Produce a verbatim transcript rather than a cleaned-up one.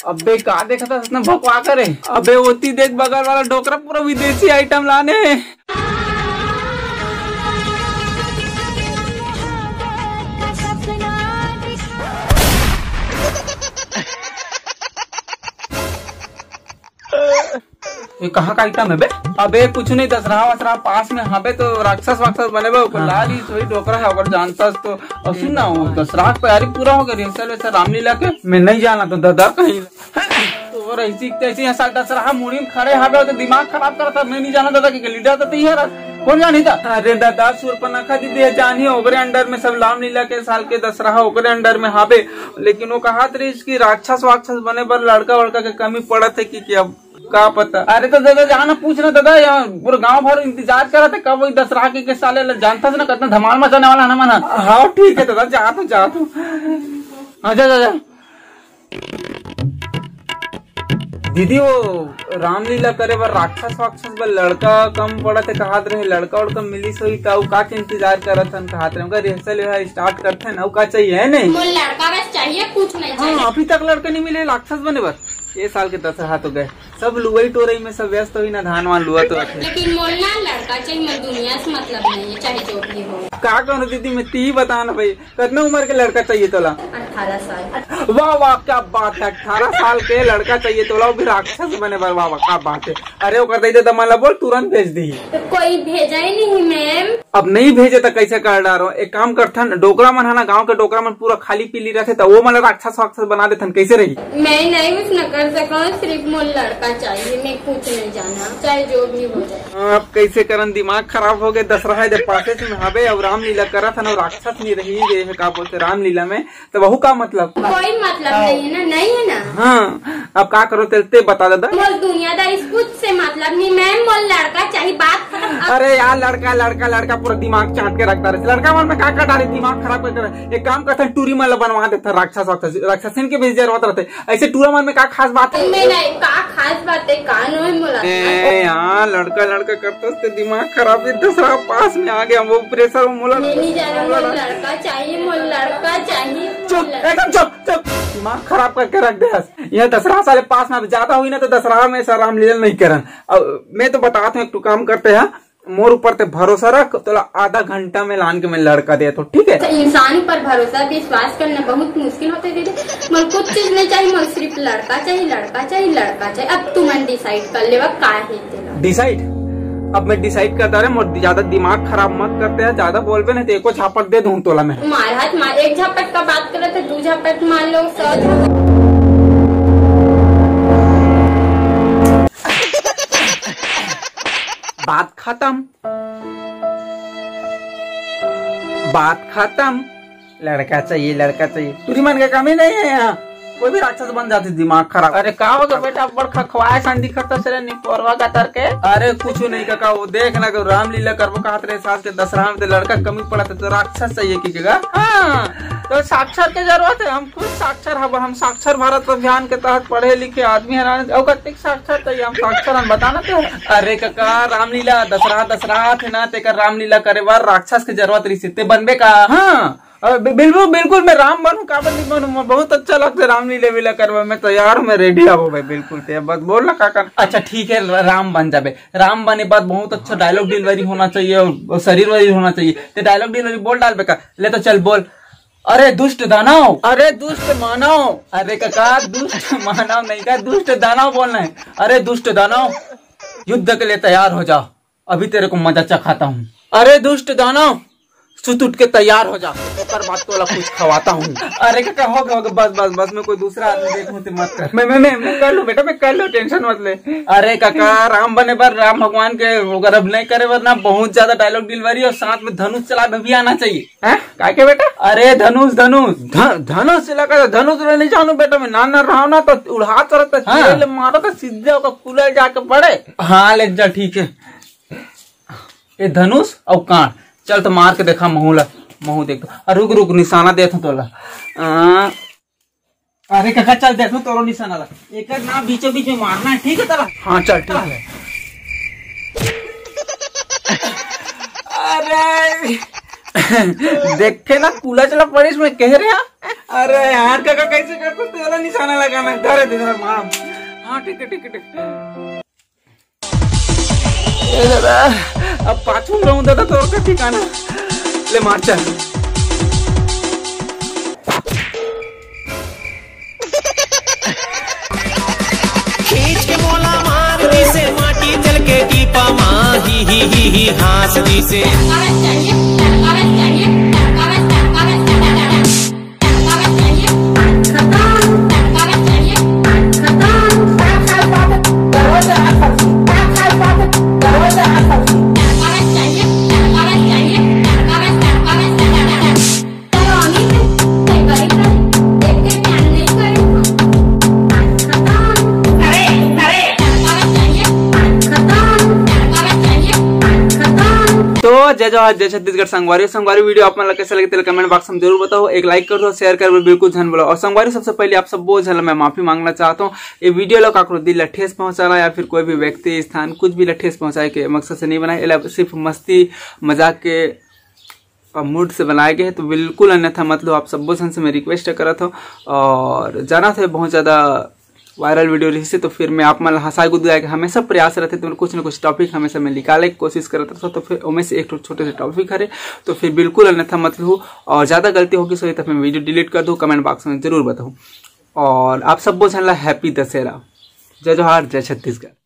अबे का देखत हस अतना भौंकवा करे? अबे ओती देख, बगल वाला डोकरा पूरा विदेशी आइटम लाने हे। ये कहाँ का आइटम है बे? अबे कुछ नहीं, दसरा वसरा पास में हवे तो राक्षस वाक्षस बने बे, ओकर हाँ। लाल ही सोई डोकरा है, अगर जानता तो। और सुन ना, वो दसरा की तैयारी पूरा हो गया, रिहर्सल वैसे रामलीला के। मैं नहीं जाना तो दादा कहीं। तो ऐसी तैसी यहाँ साल दसरा मुड़ी में खड़े हवे तो दिमाग खराब करता, मैं नहीं जाना दादा के लीडर तो तैयार है। कौन जानी था? अरे दादा, सुरपनखा दीदी है, जानी ओकरे अंडर में सब रामलीला के साल के दसरा ओकरे अंडर में हवे, लेकिन वो कहा रही इसकी राक्षस वाक्षस बने बर लड़का वड़का के कमी पड़त है कि, कि अब का पता। अरे तो दादा, जाना पूछ ना दादा, यहाँ पूरा गांव भर इंतजार करा थे कब वही दसरा के, के साले ल-, जानता से ना कितना धमाल मचाने वाला है ना मन। हाँ ठीक है दादा, जा तू, जा तू। हाँ, जा, जा, जा। दीदी, वो रामलीला करे बर राक्षस वाक्षस बर लड़का कम पड़त है कहात रहे, लड़का उड़का मिलिस होही त अउ का के इंतजार करत हन कहात रहे, उनका रिहर्सल यहाँ स्टार्ट करथे ना, अउ का चाहिए है नहीं? मोर लड़का बस चाहिए, कुछ नहीं हाँ, चाहिए। अभी तक लड़का नहीं मिले राक्षस बने बर। ये साल के दसरा तो गए, सब लुवई टोरई में सब व्यस्त होही ना, धान वान लुआ तो रखे। लेकिन मोर ना लड़का चाहिए, मोर दुनिया से मतलब नहीं है, चाहे जो भी हो। का करूँ दीदी, मैं ती बता ना भाई, कितना उम्र के लड़का चाहिए तोला? अठारह साल। वाह वाह, क्या बात है, अठारह साल के लड़का चाहिए तोला, वो भी राक्षस बने बर, वाह वाह, क्या बात है। अरे ओकर दे दे दमाला बोल, तुरंत भेज दी। तो कोई भेजा ही नहीं मैम। अब नहीं भेजे तो कैसे कर डारो? एक काम करथन, डोकरा मन है ना, गांव के डोकरा मन पूरा खाली पीली रहथे, तो वो मन राक्षस वाक्षस बना देथन, कैसे रही? मैं नहीं कुछ न कर सकता हूँ, सिर्फ मोर लड़का चाहिए, मैं कुछ नहीं जाना, चाहे जो भी हो जाए। हाँ, अब कैसे करन, दिमाग खराब हो गए। दसरा है दे पासे से हवे, अब रामलीला करत हन, राक्षस नहीं रही रे, का बोलते रामलीला में, तो वहू का मतलब? कोई मतलब हाँ। नहीं है ना, नहीं है ना। हाँ, अब का करो तेल ते बता दादा। मोर दुनियादारी कुछ से मतलब नहीं, मैम मोर लड़का चाहिए, बात खत्म। अब अरे यार, लड़का लड़का लड़का पूरा दिमाग चाट के रखता रहे। लड़का मन में का का डारे, दिमाग खराब करके रहे। एक काम करते हैं, टूरी मन ला बनवा देते हैं, राक्षस राक्षस राक्षसिन के भी जरूरत रहते। ऐसे टूरा मन में का खास बात है? मैं नहीं, का खास बात है, का नो है मोला? ए, हाँ, लड़का लड़का करता से दिमाग खराब है, दसरा पास में आ गया, वो प्रेशर में मोला मैं नहीं जाना, मोर लड़का चाहिए, मोर लड़का चाहिए। चुप, एकदम चुप, चुप। दिमाग खराब करके रख दे हस। ये दसरा साले पास में अब ज्यादा हुई ना तो दसरा में ऐसा रामलीला नहीं करन। अब मैं तो बतात हूँ, एक ठो काम करते हैं, मोर ऊपर ते भरोसा रख, तोला आधा घंटा में लान के मैं लड़का देत हूँ, ठीक है? अच्छा, इंसान ऊपर भरोसा विश्वास करना बहुत मुश्किल होते दीदी। मोर कुछ चीज नहीं चाहिए, मोर सिर्फ लड़का चाहिए, लड़का चाहिए, लड़का चाहिए। अब तुमन डिसाइड कर लेवा का है तेला। डिसाइड? अब मैं डिसाइड कर डारे, मोर ज्यादा दिमाग खराब मत करते हैं, ज्यादा बोलबे नहीं तो एको झापट दे दूँ तोला मैं। मार हाथ मार, एक झापट का बात करत है, दो झापट मार लो, सौ झापट। बात खत्म। बात खत्म। लड़का चाहिए, लड़का चाहिए। टूरी मन के कमी नहीं है यहाँ, कोई भी राक्षस बन जाती, दिमाग खराब। अरे का हो गया बेटा, बड़ खखवाए सन दिखत से रे निपोरवा का तर के। अरे कुछ नहीं काका, वो देख ना, रामलीला करबो कहत रहे सास के दसरा में, तो लड़का कमी पड़ा था, तो राक्षस चाहिए की जगह। हाँ, तो साक्षर के जरूरत है, हम खुद साक्षर हब, हम साक्षर भारत अभियान के तहत पढ़े लिखे आदमी है ना, अउ कतिक साक्षर चाहिए, हम साक्षर हम बताना तो। अरे काका, रामलीला दसरा, दसरा थे ना, तेकर रामलीला करे बर राक्षस के जरूरत रही, ते बनबे का? हाँ। अ, बि-, बिल्कुल, बिल्कुल, मैं राम बनूं, काबर नहीं बनूं? मैं बहुत अच्छा लगता है रामलीला वीला करवा, मैं तैयार हूँ, मैं रेडी हूँ भाई, बिल्कुल। ते बस बोल ना का करना। अच्छा ठीक है, र-, राम बन जाबे। राम बने बाद बहुत अच्छा डायलॉग डिलीवरी होना चाहिए और शरीर वरीर होना चाहिए। ते डायलॉग डिलीवरी बोल डाल बेका, ले तो चल बोल। अरे दुष्ट दानव, अरे दुष्ट मानव। अरे काका, दुष्ट मानव नहीं का, दुष्ट दानव बोलना है। अरे दुष्ट दानव, युद्ध के लिए तैयार हो जाओ, अभी तेरे को मजा चखाता हूँ। अरे दुष्ट दानव, सुत उठ के तैयार हो जा, ओकर बाद तोला कुछ खवाता हूँ। अरे काका, हो गया, हो गया, बस, बस, बस, मैं कोई दूसरा आदमी देखूँ ते मत कर। मैं, मैं, मैं, मैं कर लूँ बेटा, मैं कर लूँ, टेंशन मत ले। अरे काका, राम बने बर राम भगवान के अगर अभिनय करे बर ना बहुत ज्यादा डायलॉग डिलीवरी और साथ में धनुष चलाबे भी आना चाहिए। हैं? काय के बेटा? अरे धनुष, धनुष। ध-, धनुष चला का, धनुष ला नहीं जानू बेटा, मैं नान नान रहा हूँ ना तो उड़ात रहता, हाँ। चिड़ै ले मारत, सीधे ओकर कुला जाके पड़े। हाँ ले जा, ठीक है। ए धनुष अउ कांट, चल तो मार के देखा महू ला, महू देख। अरे रुक रुक, निशाना देत हूँ तोला। आ, अरे काका चल देख तोरो निशाना ला, एकर ना बीचों बीच में मारना है, ठीक है तोला? हाँ चल ठीक है। अरे देखे ना कुला चला पड़िस, मैं कह रहे हाँ। अरे यार काका, कैसे करते तेरा निशाना लगाना? धरे दे, धरे मार। हाँ, ठीक है, ठीक है, ठीक है। ए दादा, अब पाछू में रहूं दादा, तोर का ठिकाना। ले मार चल। खींच के मोला मार दिसे, माटी चल के टीपा मा, ही, ही, ही, ही, हाँस दिसे। तो जय जोहार, जय छत्तीसगढ़ संगवारी। संगवारी, video आप मन ला कैसे लगे, तेला comment box में जरूर बताओ। एक like कर दो, share कर बिल्कुल झन बोलो। और संगवारी, सबसे पहले आप सब बहुत झन ला मैं माफी मांगना चाहता हूँ। ये video ला काकरो दिल ला ठेस पहुंचाना या फिर कोई भी व्यक्ति, स्थान, कुछ भी ला ठेस पहुंचाए के मकसद से नहीं बनाए। एला सिर्फ मस्ती मजाक के मूड से बनाए गए हे, तो बिल्कुल अन्यथा मत लो। आप सब्बो झन से मैं request करत हूँ। और जाना थे बहुत ज्यादा viral video रहिसे, तो फिर मैं आप मन ला हंसाए गुदगुआए के हमेशा प्रयास रहते, तो कुछ न कुछ topic हमेशा मैं निकाले के कोशिश करत रहता। तो फिर ओमे से एक ठो छोटे से topic हरे, तो फिर बिल्कुल अन्यथा मत लहू। और ज्यादा गलती होगी सही तो मैं video delete कर दो, comment box में जरूर बताओ। और आप सब्बो झन ला happy दशहरा, जय जोहार, जय छत्तीसगढ़।